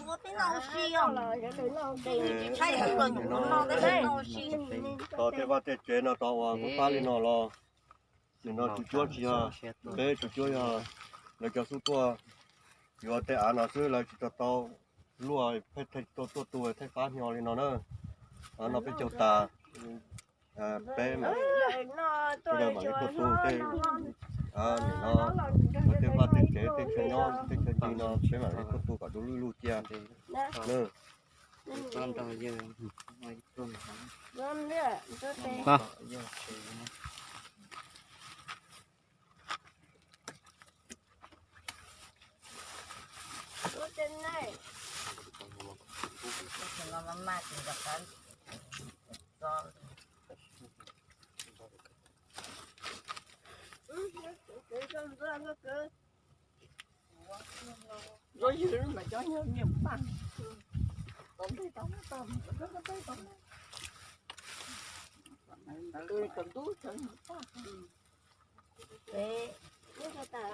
Ua peb noj ua si os. Tos tej vaj tej tsev no tau ua kuv pab li no los, nim no tus cuab tsis yog peb, tus cuab yog lawv cov xub tuaj yuav tej av no xwb, lawv tsis tau tau luaj, pheej tuaj tuaj tu thiaj fab hnyo li no na. No peb caug tas, peb mam, peb mam li tuaj tu tej, nim no tej vaj tej tsev tej chaw nyob tej chaw ci no peb mam li tuaj tu kom du lug lug cia. Peb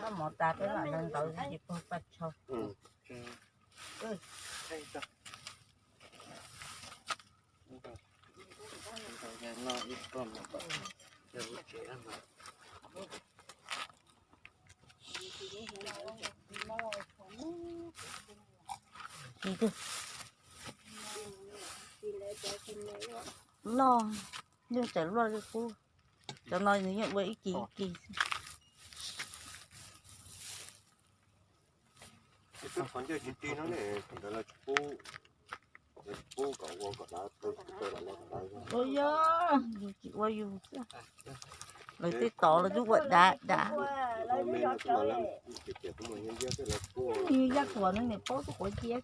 noj mov tas peb mam ntaus ntawv tsis pog paj tshau. Noj, yeej txawm luaj li qub. Cov no nws yeej ua ib kis ib kis. Qhov ncauj tsis ti no ne, ntawd lawv tsis pub, lawv tsis pub kom ua kom dav, ua yog yus tsis ua yus xwb. Lawv tej tod lawv twb ua dav dav. Yus yaj kuam no niam paub twb quav ciab.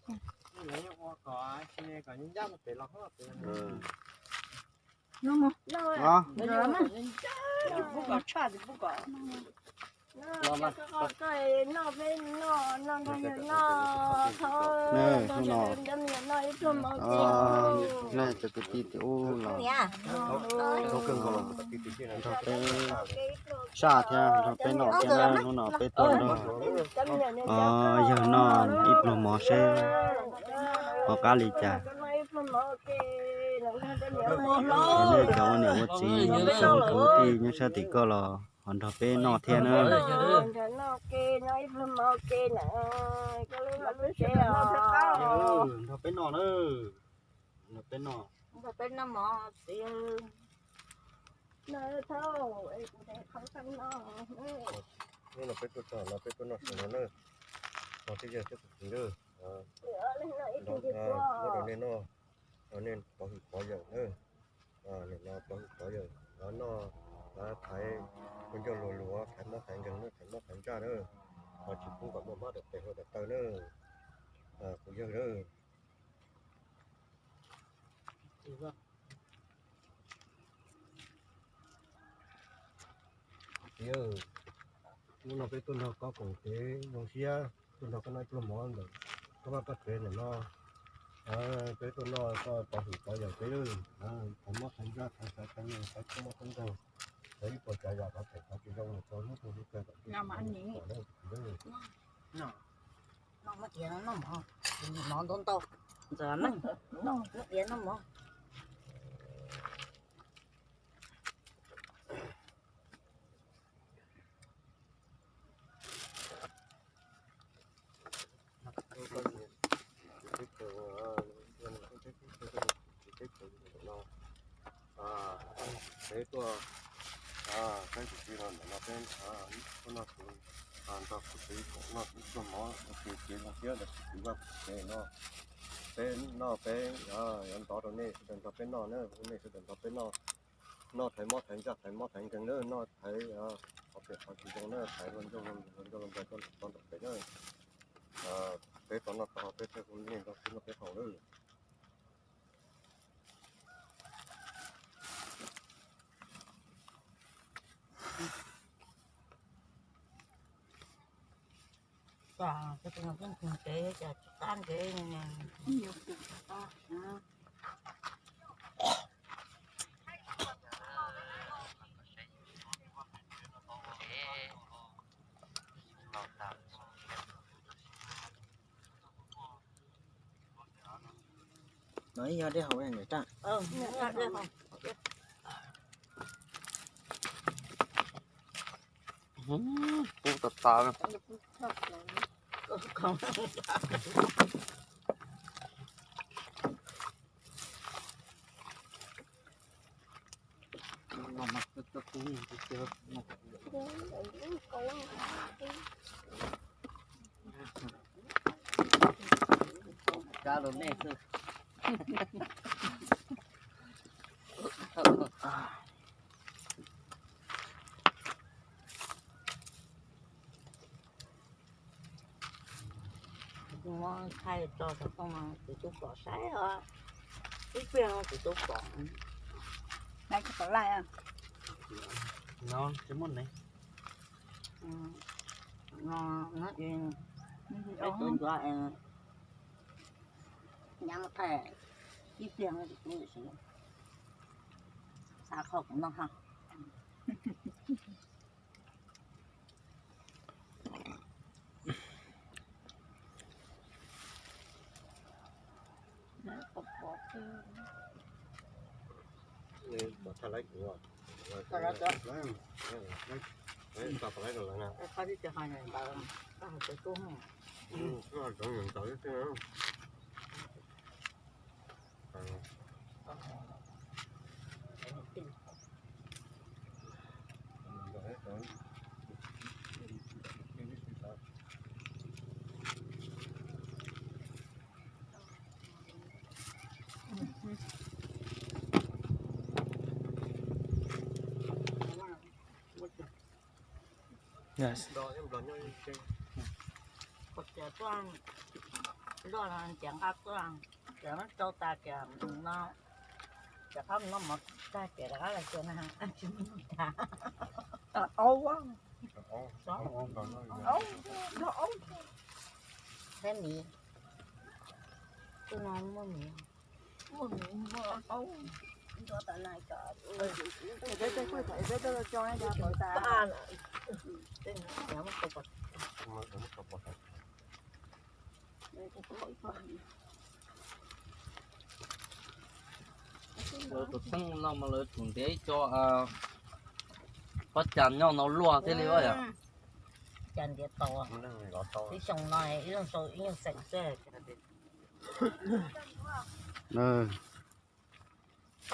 Nej cov kwv tij tim ub los nrog peb saj thiab nrog peb noj thiab na. Hnub no peb tuaj nrog yawg noj ib pluag mov seb ho qab li cas. Nej cov ua niam ua txiv, cov kwv tij nyob sab tim koj los ho nrog peb noj thiab na. Nrog peb noj na. Nrog peb noj. Nrog peb noj mov. Hnub no peb tuaj txog no peb tuaj noj sawv no na. Ho twb yog cov kwv tij na, muab rau nej noj, nej pov hwm pov yawm na. Nim no pov hwm pov yawm, noj, thaiv, ua ncauj luag luag, thaiv mob thaiv nkeeg na, thaiv mob thaiv ntsaj na. Ho tsis pub kom muaj mab dam tes hluav dam taw na. Kuv yawg na. Hnub no peb tuaj nrog koj koom kev zoo siab, tuaj nrog koj noj ib pluag mov ntawm koj vaj koj tsev ntawm no. Peb tuaj noj koj pov hwm pov yawm peb, thaiv mob thaiv ntsaj, thaiv xaiv thaiv neeg, thaiv koob mob koob nkeeg, thaiv ib puas tsav yam qhov phem qhov tsis zoo los rau hnub rau lub kawg kom peb noj mov tiav noj mov, ntxawm meej, noj tiav noj mov. Peb tuaj saib tsis txij no ntawm no peb tuaj nrog kuv txiv koom noj ib pluag mov ua ke kev zoo siab ntawm kuv txiv vaj kuv tsev no. Peb noj peb yuav ntov rau nej sawv daws nrog peb noj na, nej sawv daws nrog peb noj. Noj thaiv mob thaiv ntsaj, thaiv mob thaiv nkeeg na, noj thaiv qhov phem qhov tsis zoo na, thaiv luag ncauj luag nraim coj los txog ntawm pem na. Peb tau noj tau haus peb thiaj hu nej nrog peb noj peb haus na. No ib yog dej haus, dej haus. Pub tas tas. Kab los nej xwb. Muab thaij tso xov tooj no kuv twb pom saib os. Ib pliag no kuv twb pom. Nai tsis pom laij. No tsis muaj ne. No, no, ib tug ncuav, nyab muab thaij ib pliag no kuv twb xav qhov kuv noj ha. Ua ciav tuaj, luaj no ciav nqa tuaj, ciav rau tas tias no, ciav qab no mov tag ces rov qab los xyuas na, tsis muaj tas. Aub, aub, aub, aub. Peb miv, tus no muaj miv, muaj miv, muaj aub. Lawv tus xeeb no mas lawv tsum ntiav ib co pob cas nyob no luaj thiaj li os yom. Cas ntiav tau, ib xyoo no ib leeg sau ib leeg xeem xwb.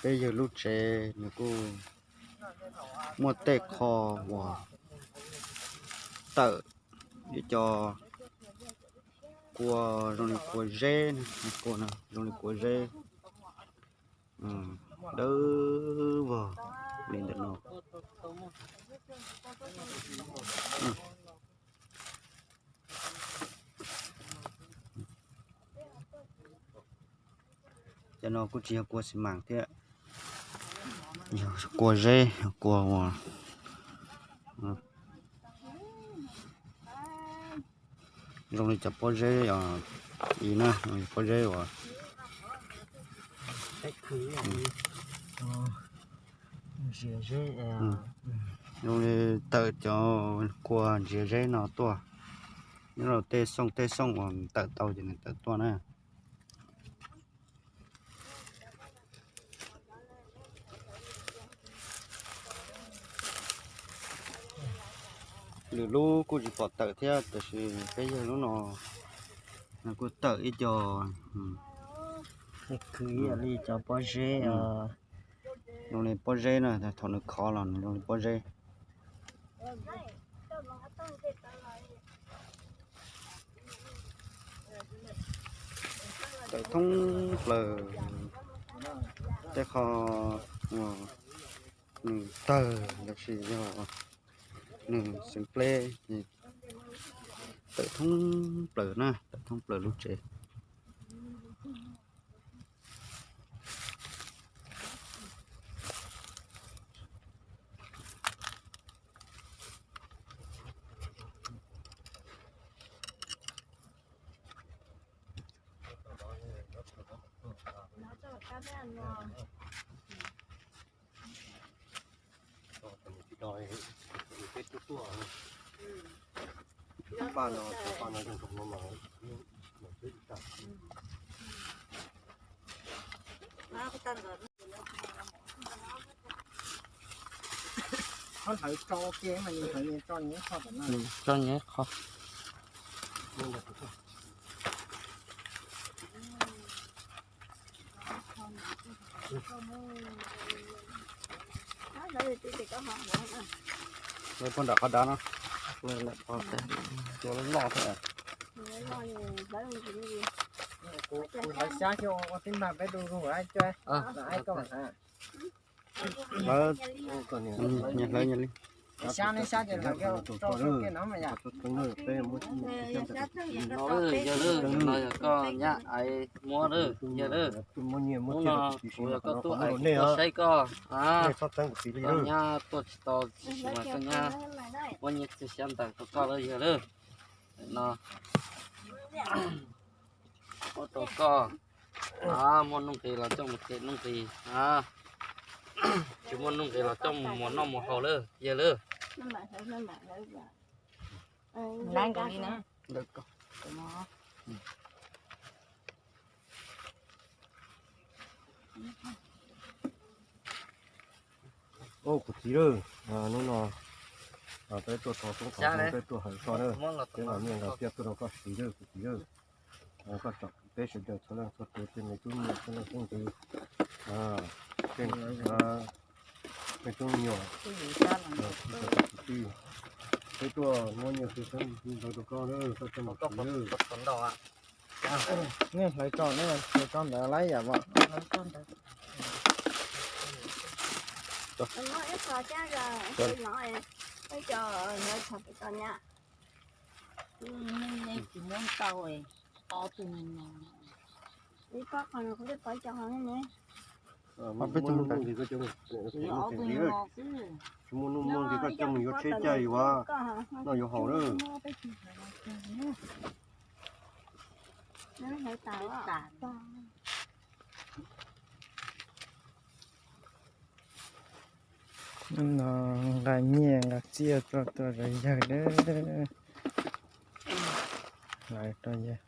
Peb yawg lub tsev nws kuj muaj tej qho uas tawm ib co kua zoo li kua zeb, kua zoo li kua zeb dawb vog li ntawm no. Cov no kuj tsis yog kua xi mas thiab, yog kua zeb, kua uas zoo li cov pob zeb os, i na, pob zeb uas zoo li tawm cov kua ntsia zeb no tuaj, nyob rau tej xyooj tej xyooj uas tawm tau ces nws tawm tuaj na. Lwm lub kuj tsis pom tawm thiab, tiam sis peb yawg lub no kuj tawm ib co. Khwv ib yam li cov pob zeb, zoo li pob zeb na, thaum nws khov los nws zoo li pob zeb. Tawm thoob plaws tej qho uas nws tawg los sis yog nws xeev pleb, tawm thoob plaws na, tawm thoob plaws lub tsev. Qhov hlawv tso ua ke mas nws hlawv nws tso nws ib qho tom no. Tso nws ib qho. Lawv pog nram qhov dav no. Lawv lawm pog tag, cua loj loj thiab. Kuv hlawv xyab xyoo ua tib nag peb du lug cua, aib koj. Lawv, nyias hlawv nyias li. Xyab neb xyab ces hlawv kiag rau sab kiag no mas yom. No yog lawm, no yog koj nyab aiv muab lawm, yog lawm. Hnub no kuv yog koj tub aiv, kuv tuaj saib koj, koj nyab tuaj tsis tau, tab sis mas koj nyab muab nyiaj txiag xyab ntawv rau koj lawm, yog lawm. No muab rau koj, muaj nuj nqis los coj mus them nuj nqis, tsis muaj nuj nqis los coj mus muas noj muas haus lawm, yog lawm. Kuv txiv lawm, hnub no peb tuaj thov toob qhov peb tuaj hawm koj lawm, peb los niaj los tiaj tuaj rau koj siv lawm kuv txiv lawm. Koj tsom peb sawv daws txhua leej txhua tus tej me tub me nyuam txhua leej txhua tus, tej me tub me nyuam, tij, peb tuaj muab nyiaj txiag xyab ntawv rau koj lawm, koj coj mus siv lawm. Nej hlawv tso, nej hlawv tso ntawd lawm yom. Tsis muaj nuj muaj nqis koj coj mus yuav tsheb caij yuav noj yuav haus lawm. No nqa nyiaj nqa txiaj tuaj tuaj rau yawg lawm. Lawv rau yawg.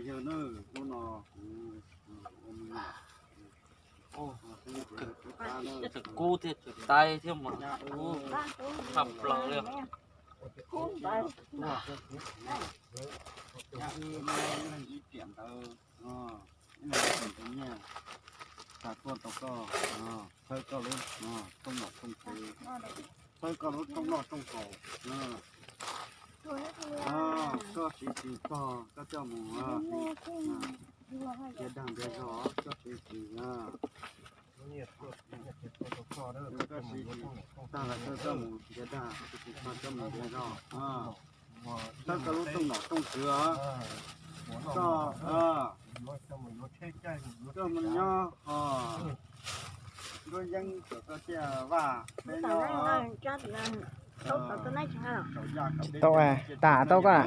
Yawg na, hnub no kuv ua me nyuam, kub thiab tsis taib thiab mas kub tshaj plaws li. Ib tiam ntawd, ib tiam ntawd nyiaj, tas tuaj rau koj, thawb koj lub rooj noj rooj tsev, thawb koj lub rooj noj rooj haus. Koj siv tsis txog koj coj mus ntiav dag ntiav zog, koj siv tsis, koj siv tsis tag lawm koj coj mus ntiav dag, siv tsis txog coj mus ntiav zog. Thawb koj lub rooj nom rooj tswv os. Koj, koj mus nyob, nruab yeeb kom koj ciaj vaj peb nyob. Tsis tau, tas tau koj.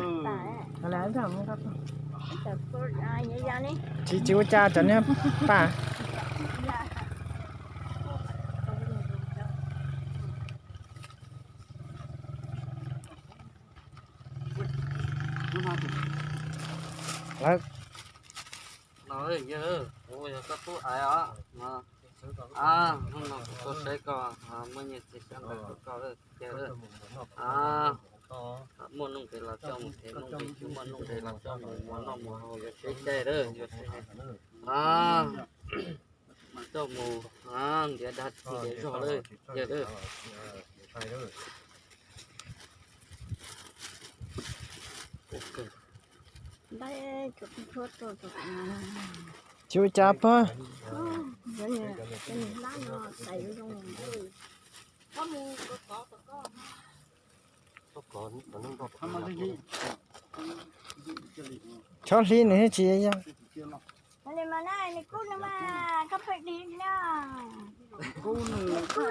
Tsis, tsis ua cas, tsam niag pam. Lawv, no yawg, kuv yog koj tub aiv os. Hnub no kuv tuaj saib koj, muaj nyiaj txiag xyab ntawv rau koj lawm, yawg. Muaj nuj nqis los coj mus them nuj nqis, tsis muaj nuj nqis los coj mus muas noj muas haus, yuav tsheb caij lawm, yuav tsheb caij, coj mus ntiav dag ntiav zog lawm, yawg lawm. Tsis ua cas pog. Txhob hlib nws thiab tsis yog. Nws mas na, nws kub nws mas koj pheej dig li na. Nws kub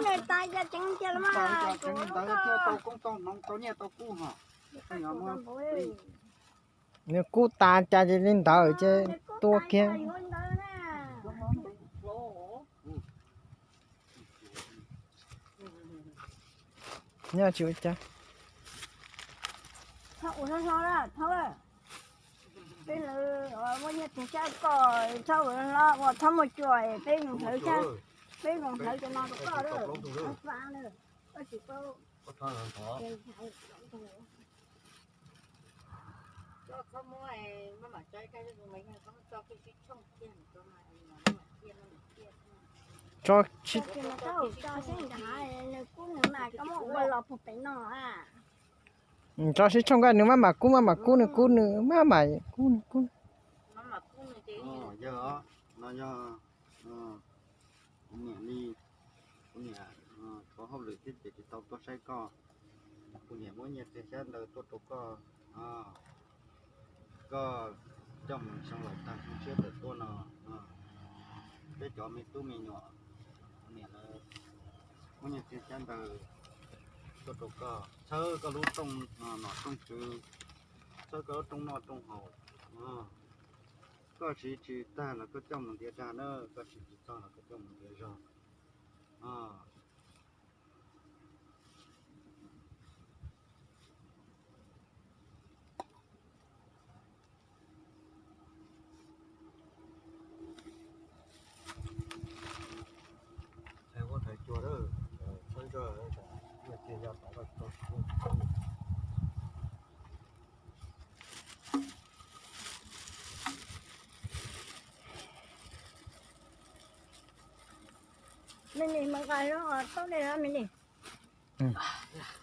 nws tas cas ceev tiag los mas. Nws kub tas cas ces li ntawd ces tua kiag. Nyob tsis ua cas. Thaub ua hlob hlob, Thaub, peb lawv muaj nyiaj txiag xyab koj, Thaub ua hlob hlob, ua Thaub muaj cua, peb zoo hlawv xyab, peb zoo hlawv cov no rau koj lawm. Tso sib tshooj, koj nws maj mam kub, maj mam kub, nws kub, nws maj mam kub, nws kub. Yog, no yog kuv niam li, kuv niam tshuav hauj lwm thiab ces tsis tau tuaj saib koj. Kuv niam muab nyiaj txiag xyab ntawd tuaj rau koj, koj coj mus xyoo laus tag xyoo tshiab tawm tuaj no. Peb cov me tub me nyuam, kuv niam lawv muab nyiaj txiag xyab ntawd tuaj rau koj, txhawb koj lub rooj nom rooj tswv, txhawb koj lub rooj noj rooj haus. Koj siv tsis tag los koj coj mus ntiav dag na, koj siv tsis txog los koj coj mus ntiav zog.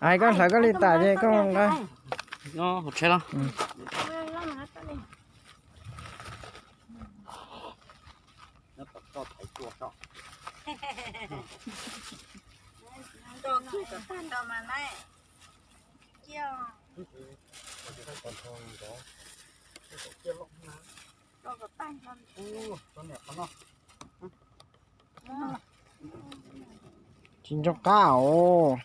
Hais koj hlawv koj li tas ces koj nqa. Hauv tsheb los. Tsis nco qab os.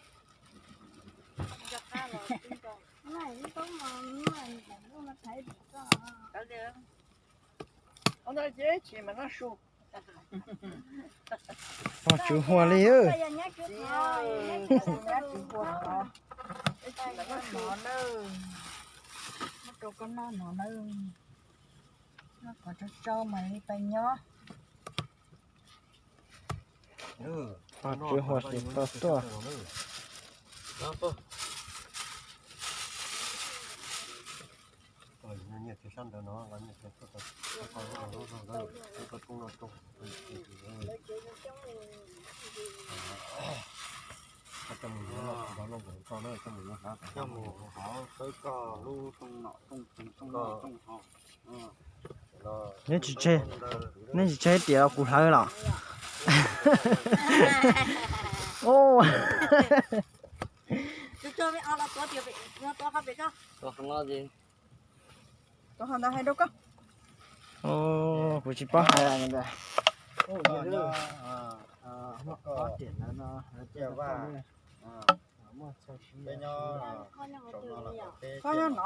Pog tswv huas li. Muab rau koj noj no na. Noj kom tsau tsau mas li pais nyob. Pog tswv huas xim tau tuaj. Coj mus hauv xawb koj lub rooj nom rooj tswv rooj noj rooj haus. Neb tsis tseg, neb tsis tseg tias kuv hlawv los? Kuv tsis paub hais ntag. Koj nyob no,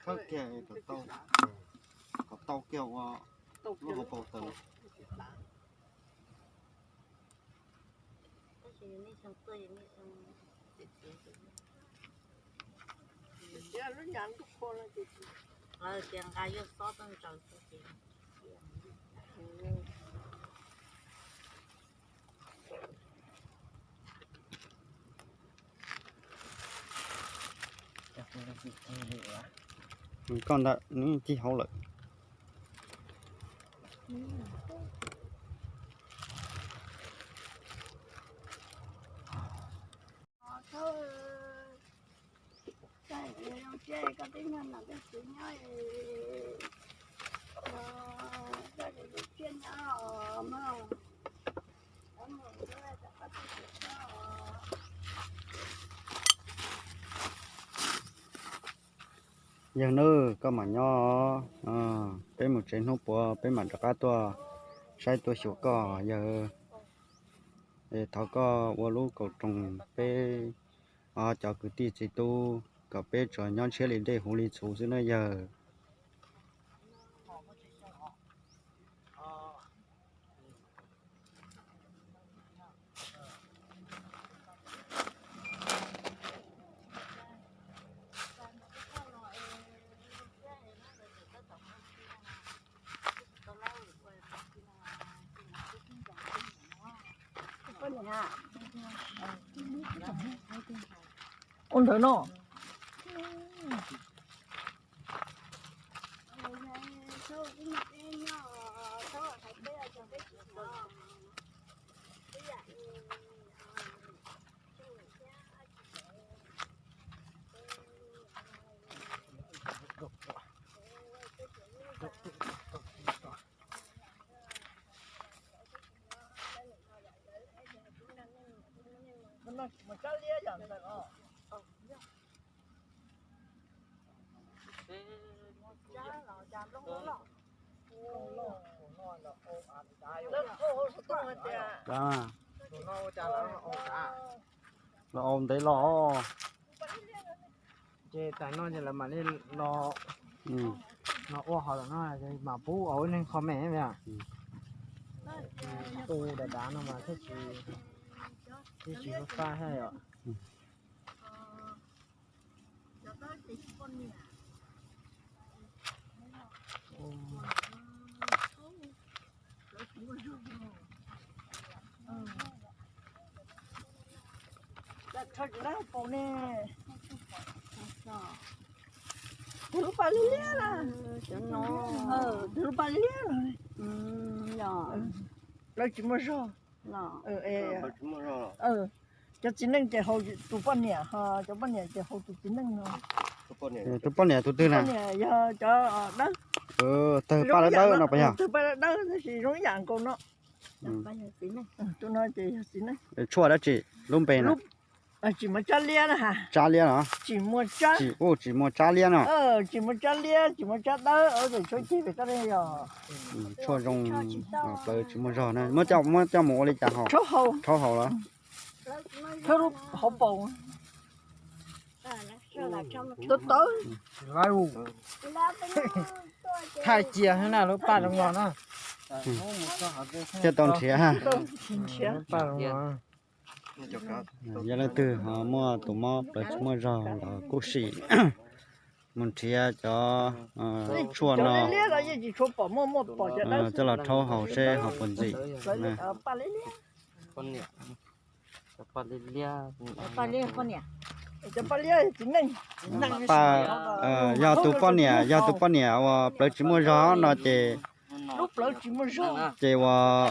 Khawb kiag kom tau kiag ua lub hauv paus taws. Tias nqa yuav xob toj ntsaws xwb ces. Koj ntawm nws cig hauv lawm. Yawg nawb, koj mam nyob, peb mus tsev hnub puav peb mam rov qab tuaj saib tuaj xyuas koj yawg. Es thov koj ua lub kaum roos peb cov kwv tij txiv tub kom peb tsuas nyob ntshiab li dej huv li txhuv xwb na yawg. Ua ntawd no. Los au ntev los. Ces tas no ces lawv mam li los, los ua hauv lawm no mam pub ua ib leeg qho me. Tu dav dav no mas thiaj tsis, thiaj tsis fab thiab yom. Tus lub pas liab liab na. Tus lub pas liab liab no. Lawv tsis muaj zog. Cov txiv neej ces haus tus poj niam, cov poj niam ces haus tus txiv neej no. Tus poj niam tus twg na? Yog cov dawb. Tawg paj dawb dawb no puas yog? Tawg paj dawb dawb tab sis zoo ib yam nkaus no. Tus no ces yog txiv neej. Tshuaj dab tsi lub npe no? Tsis muaj tsab liab na. Tsab liab no? Tsis muaj tsab. Tsis muaj tsab liab no. Tsis muaj tsab liab, tsis muaj tsab dawb, tshuaj ceg pem koj ne yog. Tshuaj zoo, plawv tsis muaj zog na. Muab coj, muab coj mus ua li cas haus? Rhaub haus. Rhaub haus los? Thawb lub hauv paus. Tawv tawv. Thaij cia xwb na lub paj zoo los na. Thiaj tau nrhiav. Nrhiav paj zoo los. Yog leej twg ho muaj tus mob plawv tsis muaj zog los kuj sim mus nrhiav cov tshuaj no coj los rhaub haus seb ho puas ntxim. Yog tus poj niam, yog tus poj niam uas plawv tsis muaj zog no ces ces uas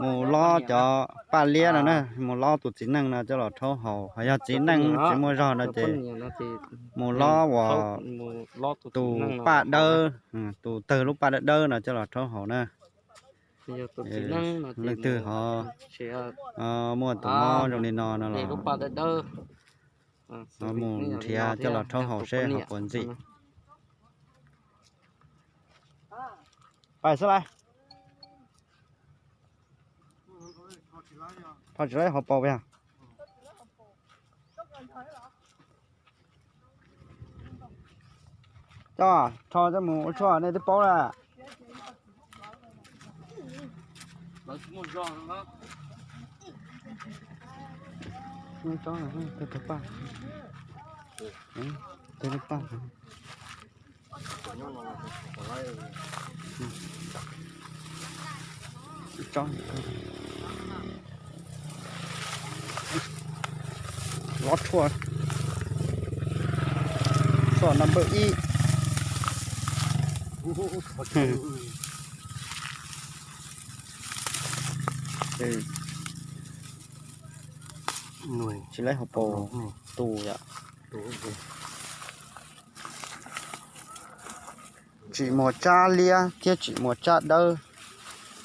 mus lob cov paj liab no na, mus lob tus txiv neej no coj los rhaub haus. Ho yog txiv neej tsis muaj zog no ces mus lob uas tus paj dawb, tus tawg lub paj dawb dawb no coj los rhaub haus na. Leej twg ho muaj tus mob zoo li no no los mus nrhiav coj los rhaub haus seb ho puas ntxim. Pais xwb lawm. Rho tsis laib hauv paus yog. Coj, rho coj mus ua tshuaj nej twb paub lawm. Tsob, tsob paj, tsob paj. Tsob, lov tshuaj, tshuaj number ib. Tsis laib hauv paus, tus yom. Tsim muag tsab liab thiab tsim muag tsab dawb.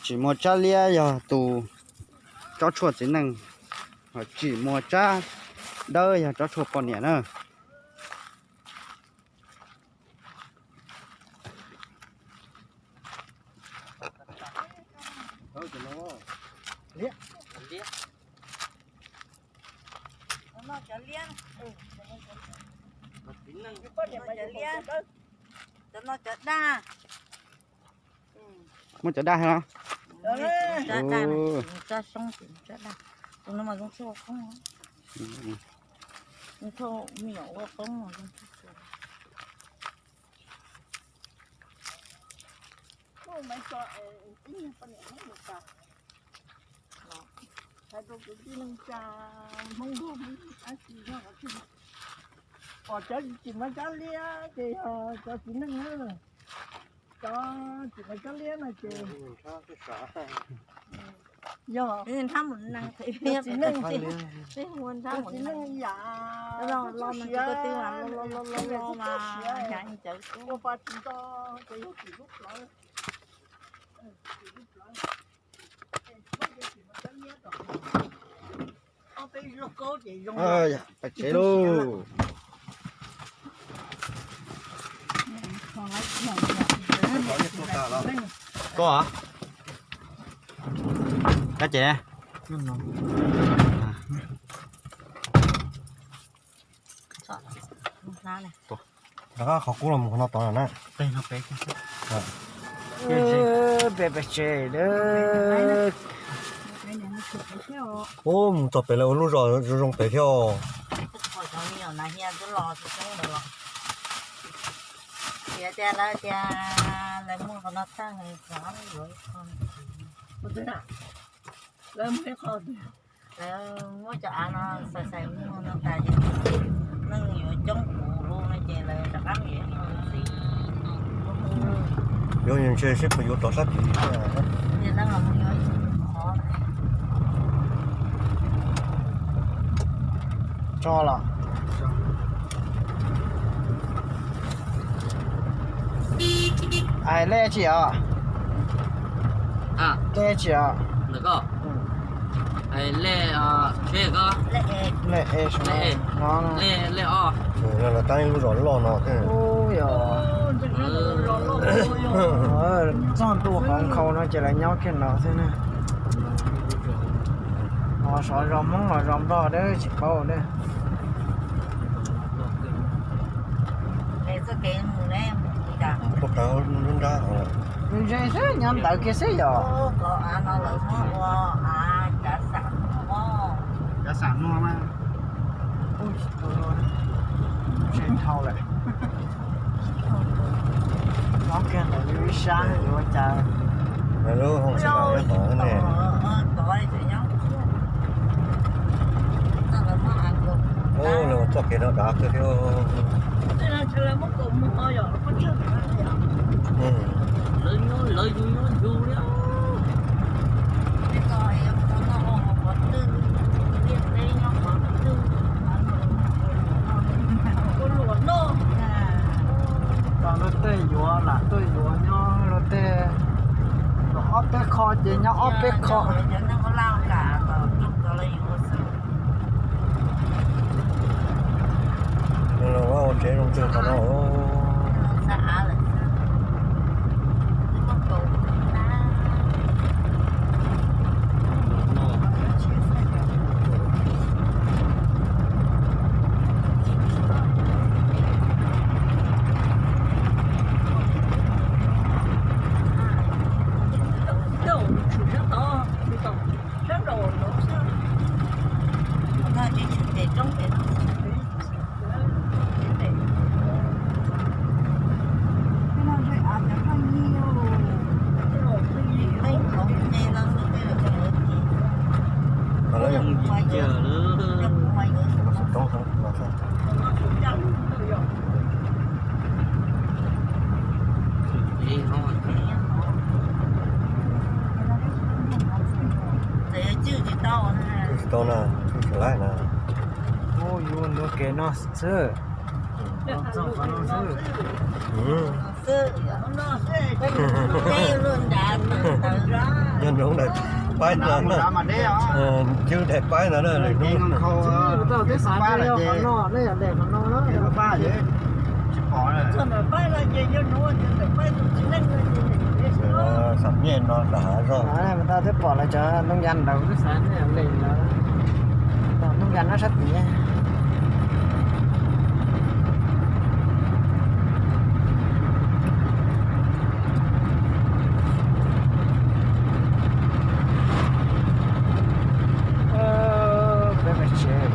Tsim muag tsab liab yog tus tsob tshuaj txiv neej, ho tsim muag tsab dawb yog tsob tshuaj poj niam na. Cov no cov daj. Muab cov daj no. Tus no mas zoo tshuaj ua qoob, zoo tshuaj me nyuam ua qoob. Hais rau kwv tij neej tsa Hmoob Nplog, pom cov tsim muag tsab liab ces yog cov txiv neej na. Cov tsim muag tsab liab no ces yog txiv neej, txiv neej ib yam, los mas tsis ko tw mas lo lo lo mas ua pa tsis nto ces yog tsim lub plawv. Pais tsev lauj. Koj, kab ces rov qab qhov qub los mus qhov no tod na. Peb pais tsev. Ub, mus txog pem lawv ua lub zos zoo zoo pem thiab. Lawv muab cov av no xais xais ub no tas ces neeg yuav coob kuv lub no ces lawv rov qab mus yuav ib qho ntxiv. Yuav ntshe seb puas yuav rov sab tid. Tso los. Ais lej tsi os? Lej tsi os? Lej es no. Lej os. Lawv tab ib lub zos loj no thiab. Txog ntu qhov nkhaus no ces lawv nyob kiag no xwb na. Ho xyov zos Hmoob los zos Nplog dab tsis paub dab. Ntse xwb, nyob ntawd kiag xwb yom. Cov xam no na. Tsis dhau lawm. Nyob kiag ntawm lub ib sab yuav ua cas. Lub hoo xav nyob tod ne. Ub, lawv ua txoj kev no dav kawg thiab. Tom luag tej yuav lam tuaj yuav nyob luag tej, ob peb qho ces nyob ob peb qho. Ua tsev zoo kawg qhov no. Sab nraud no tsis tshwm Cwj tsis tau na, cwj tsis laib na. Yuav nrog kev no xwb. Yog nrog daim paib no, cwj daim paib no na. Xam nyej no nram hav zog. Tau twb pom lawv cov ntoo yas ntawd, ntoo yas nyob sab tid. Peb tsev,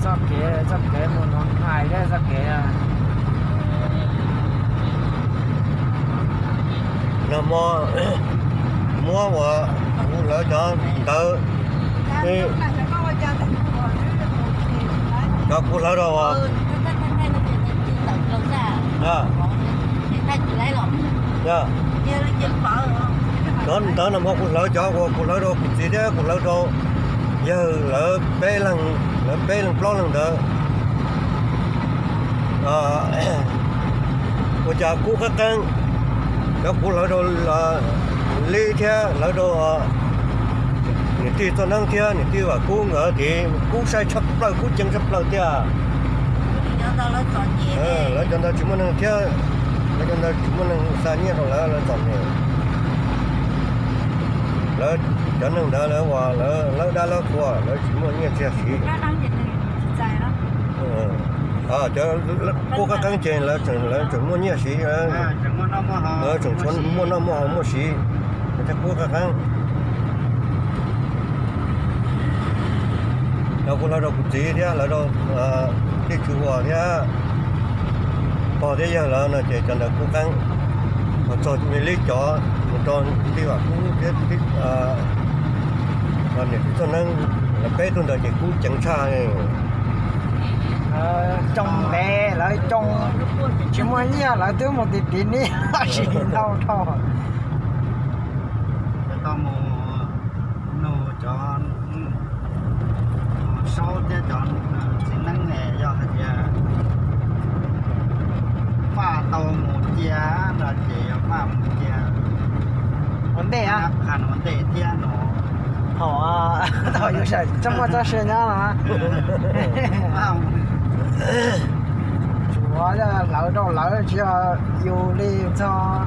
txoj kev, txoj kev mus no hais thiab txoj kev. Nag hmo muab uas kuv hlawv cov ntawv, cov kuv hlawv rau, cov ntawv nag hmo kuv hlawv, cov uas kuv hlawv rau kuv txiv thiab kuv hlawv rau yawg lawv peb leeg, lawv peb leeg plaub leeg ntawd ua cas kub qeeb qeeb. Cov kuv hlawv rau Lib thiab hlawv rau niam tij Txoj Neeb thiab niam tij Vam Kub nkawd ces kub sai tshaj plaws, kub ceev tshaj plaws tiag. Lawv cov ntawd tsis muaj neeg thiab, lawv cov ntawd tsis muaj neeg xa nyiaj rau lawv, lawv txom nyem. Lawv cov neeg ntawd lawv uas lawv dab lawv qhua, lawv tsis muaj nyiaj txiag siv. Cov kub qeeb qeeb ces lawv tseem muaj nyiaj siv, lawv tseem tshuav muaj noj muaj haus muaj siv, thiaj kub qeeb qeeb. Cov kuv hlawv rau kuv txiv thiab hlawv rau tij Tswv Huas thiab pog thiab yawg lawv no ces cov ntawd kub qeeb. Ho txog Lib cov mus rau tij Vam Kub thiab niam tij Txoj Neeb, lawv peb tug ntawd ces kub ceev tshaj. Coob ntev lawv coob, tsis muaj nyiaj lawv twb mus tiv tiv niaj tsis ntau dhau. Tau mus nug cov Saub thiab cov txiv neeb ne, yog hais tias faj tau mus cia no ces yog faj mus cia ua ntej, ua ntej thiab no. Thaum thaum yus tseem muaj txoj sia nyob no, tsuav hlawv rau lawv tsis yog yus li txog.